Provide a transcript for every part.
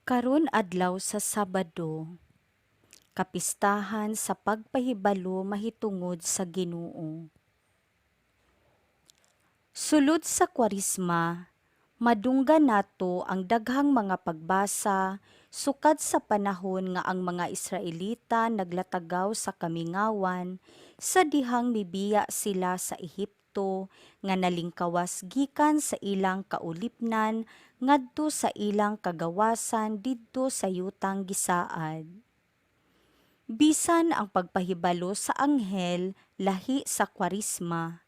Karon adlaw sa Sabado, kapistahan sa pagpahibalo mahitungod sa Ginoo. Sulod sa Kwaresma, madunggan nato ang daghang mga pagbasa sukad sa panahon nga ang mga Israelita naglatagaw sa kamingawan sa dihang mibiya sila sa Ehipto nga nalingkawas gikan sa ilang kaulipnan ngadto sa ilang kagawasan didto sa yutang gisaad. Bisan ang pagpahibalo sa anghel lahi sa Kwaresma,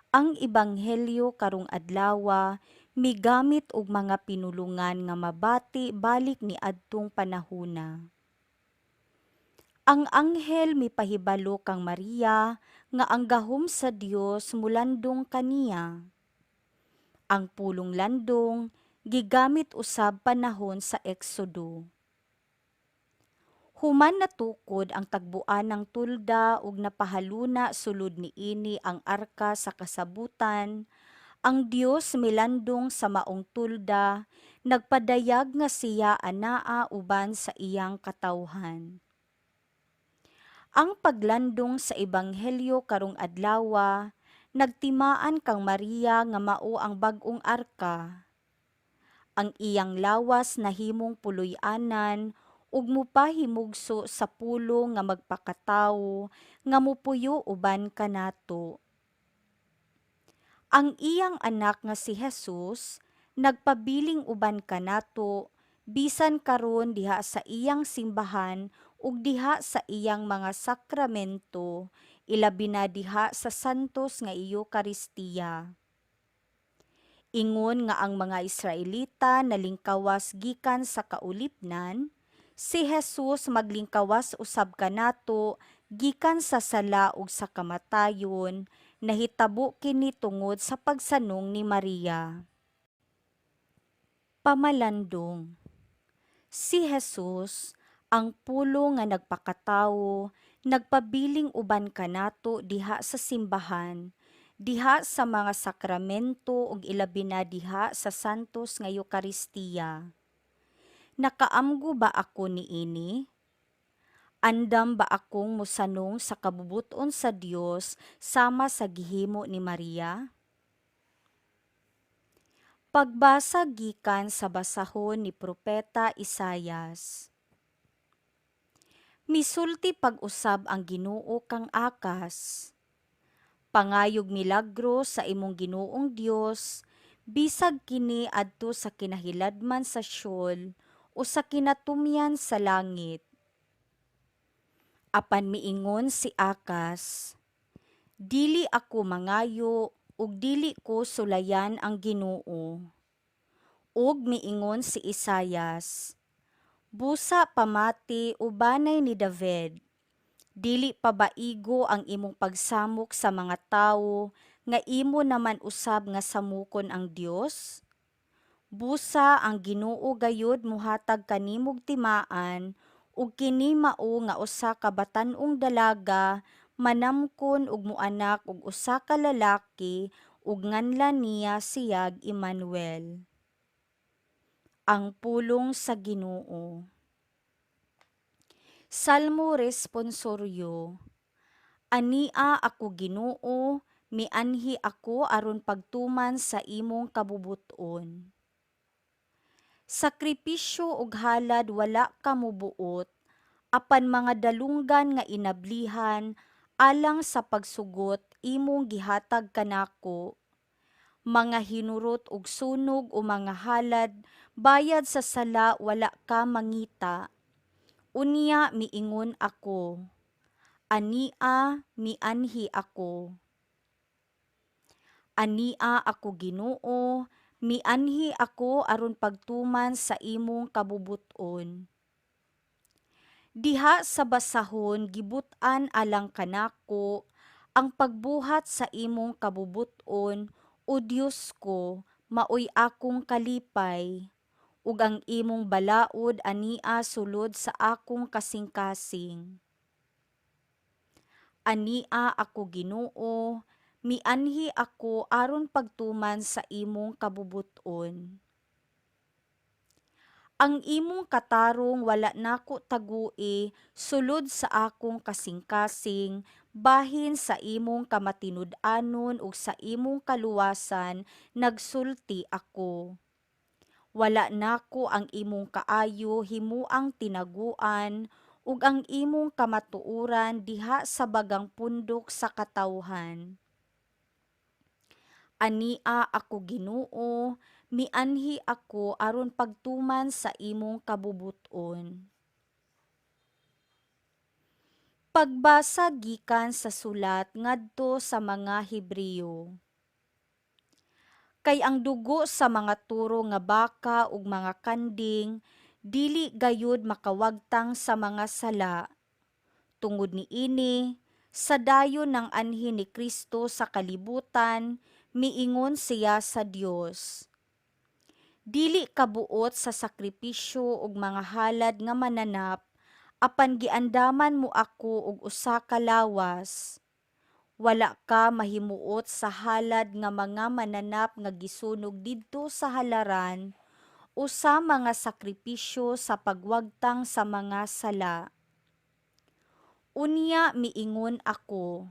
ang Ebanghelyo karong adlawa migamit og mga pinulungan nga mabati balik niadtong panahona. Ang anghel mipahibalo kang Maria nga ang gahom sa Dios mulandong kaniya. Ang pulong landong gigamit usab panahon sa Exodo. Human natukod ang tagbuan ng tulda ug napahaluna sulod niini ang arka sa kasabutan, ang Dios milandong sa maong tulda, nagpadayag nga siya anaa uban sa iyang katawhan. Ang paglandong sa Ebanghelyo karong adlawa nagtimaan kang Maria nga mao ang bag-ong arka. Ang iyang lawas nahimong puloy-anan ug mopahimugso sa Pulong nga magpakatawo nga mopuyo uban kanato. Ang iyang anak nga si Jesus nagpabiling uban kanato bisan karon diha sa iyang simbahan ug diha sa iyang mga sakramento, ilabi na diha sa Santos nga Eukaristiya. Ingon nga ang mga Israelita nalingkawas gikan sa kaulipnan, si Jesus maglingkawas usab kanato gikan sa sala ug sa kamatayon, nahitabo kini tungod sa pagsanong ni Maria. Pamalandong. Si Jesus, ang Pulong nga nagpakatawo, nagpabiling uban kanato diha sa simbahan, diha sa mga sakramento ug ilabi na diha sa Santos nga Eukaristiya. Nakaamgo ba ako niini? Andam ba akong mosanong sa kabubut-on sa Dios sama sa gihimo ni Maria? Pagbasa gikan sa basahon ni Propeta Isayas. Misulti pag-usab ang Ginoo kang Akas: "Pangayog milagro sa imong Ginoong Dios, bisag kini adto sa kinahiladman sa Sheol o sa kinatumyan sa langit." Apan miingon si Akas, "Dili ako mangayo ug dili ko sulayan ang Ginoo." Ug miingon si Isayas, "Busa pamati, o banay ni David. Dili pa ba igo ang imong pagsamok sa mga tawo nga imo naman usab nga samokon ang Dios? Busa ang Ginoo gayud mohatag kanimog timaan, ug kini mao nga usa ka batan-ong dalaga manamkon ug moanak og usa ka lalaki ug nganlan niya siyag Emmanuel." Ang pulong sa Ginoo. Salmo responsoryo. Ania ako, Ginoo, mianhi ako aron pagtuman sa imong kabubut-on. Sakripisyo ug halad wala ka mobuot, apan mga dalunggan nga inablihan alang sa pagsugot imong gihatag kanako. Mga hinurot og sunog o mga halad bayad sa sala wala ka mangita. Unya miingon ako, "Ania, mianhi ako." Ania ako, Ginoo, mianhi ako aron pagtuman sa imong kabubut-on. Diha sa basahon gibut-an alang kanako ang pagbuhat sa imong kabubut-on, o Dios ko, maoy akong kalipay, ug ang imong balaod ania sulod sa akong kasingkasing. Ania ako, Ginoo, mianhi ako aron pagtuman sa imong kabubut-on. Ang imong katarong wala nako tagui sulod sa akong kasingkasing bahin sa imong kamatinud-anon ug sa imong kaluwasan nagsulti ako. Wala nako ang imong kaayo himuang tinaguan ug ang imong kamatuoran diha sa bagang pundok sa katawhan. Ania ako, Ginoo, mianhi ako aron pagtuman sa imong kabubut-on. Pagbasa gikan sa sulat ngadto sa mga Hebreo. Kay ang dugo sa mga turo nga baka ug mga kanding dili gayud makawagtang sa mga sala. Tungod niini, sa dayon ng anhi ni Kristo sa kalibutan, miingon siya sa Dios: "Dili ka buot sa sakripisyo ug mga halad nga mananap, apan giandaman mo ako og usa ka lawas. Wala ka mahimuot sa halad nga mga mananap nga gisunog didto sa halaran o sa mga sakripisyo sa pagwagtang sa mga sala." Unya miingon ako: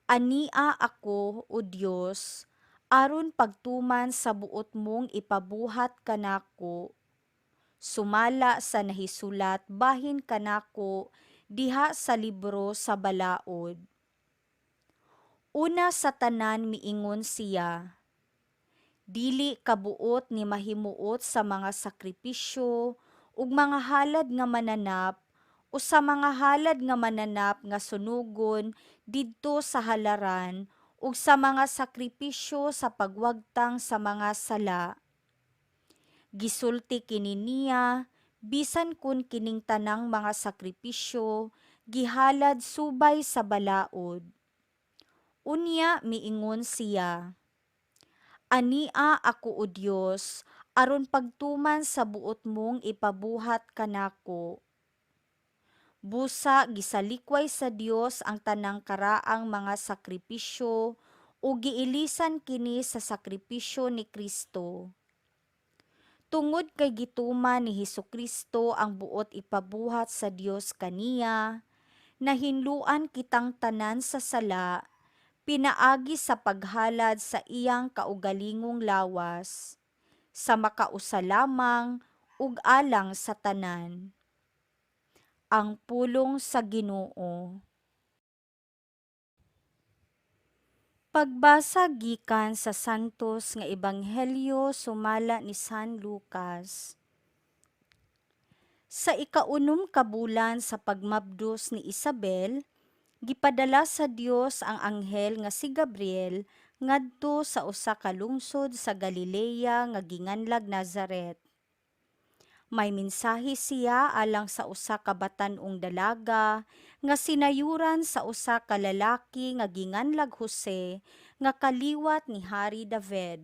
"Ania ako, O Dios, aron pagtuman sa buot mong ipabuhat kanako, sumala sa nahisulat bahin kanako diha sa libro sa balaod." Una sa tanan miingon siya: "Dili ka buot ni mahimuot sa mga sakripisyo ug mga halad nga mananap o sa mga halad nga mananap nga sunogon didto sa halaran ug sa mga sakripisyo sa pagwagtang sa mga sala." Gisulti kini niya bisan kon kining tanang mga sakripisyo gihalad subay sa balaod. Unya miingon siya: "Ania ako, O Dios, aron pagtuman sa buot mong ipabuhat kanako." Busa gisalikway sa Dios ang tanang karaang mga sakripisyo ug giilisan kini sa sakripisyo ni Kristo. Tungod kay gituman ni Hesukristo ang buot ipabuhat sa Dios kaniya, nahinloan kitang tanan sa sala pinaagi sa paghalad sa iyang kaugalingong lawas, sa makausa lamang ug alang sa tanan. Ang pulong sa Ginoo. Pagbasa gikan sa Santos nga Ebanghelyo sumala ni San Lucas. Sa ikaunom ka bulan sa pagmabdos ni Isabel, gipadala sa Dios ang anghel nga si Gabriel ngadto sa usa ka lungsod sa Galilea nga ginganlag Nazaret. May mensahe siya alang sa usa ka batan-ong dalaga nga sinayuran sa usa ka lalaki nga ginganlag Jose nga kaliwat ni Hari David.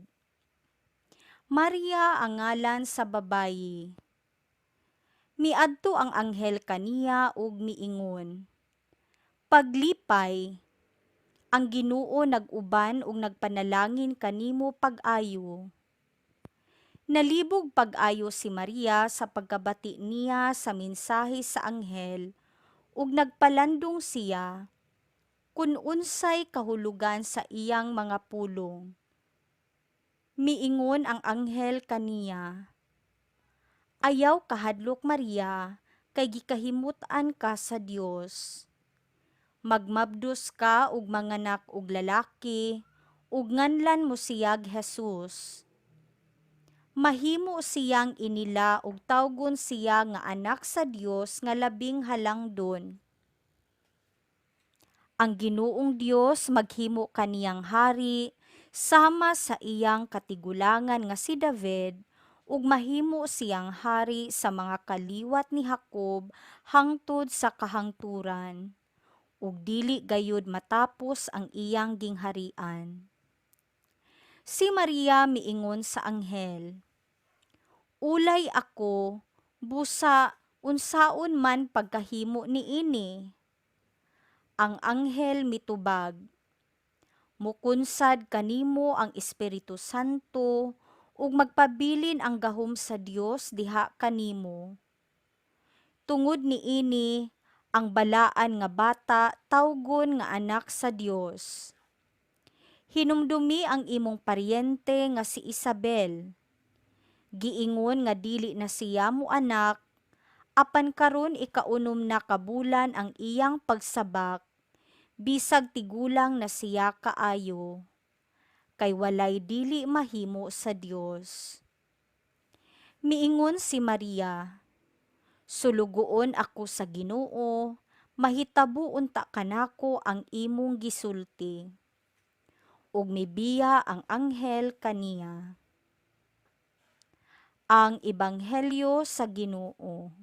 Maria ang ngalan sa babayi. Miadto ang anghel kaniya ug miingon: "Paglipay, ang Ginoo nag-uban ug nagpanalangin kanimo pag-ayo." Nalibog pag-ayo si Maria sa pagkabati niya sa mensahe sa anghel ug nagpalandong siya kun unsay kahulugan sa iyang mga pulong. Miingon ang anghel kaniya: "Ayaw kahadlok, Maria, kay gikahimut-an ka sa Dios. Magmabdos ka ug manganak og lalaki ug nganlan mo siyag Jesus. Mahimo siyang inila ug tawgon siya nga Anak sa Dios nga Labing Halangdon. Ang Ginoong Dios maghimo kaniyang hari sama sa iyang katigulangan nga si David ug mahimo siyang hari sa mga kaliwat ni Jacob hangtod sa kahangturan, ug dili gayud matapos ang iyang gingharian." Si Maria miingon sa anghel: "Ulay ako, busa unsaon man pagkahimo niini?" Ang anghel mitubag: "Mukunsad kanimo ang Espiritu Santo Ug magpabilin ang gahom sa Dios diha kanimo. Tungod niini, ang balaan nga bata tawgon nga Anak sa Dios. Hinumdumi ang imong paryente nga si Isabel. Giingon nga dili na siya moanak, apan karon ikaunom na ka bulan ang iyang pagsabak, bisag tigulang na siya kaayo. Kay walay dili mahimo sa Dios. Miingon si Maria, "Sulugoon ako sa Ginoo, mahitabo unta kanako ang imong gisulti." Ug mibiya ang anghel kaniya. Ang Ebanghelyo sa Ginoo.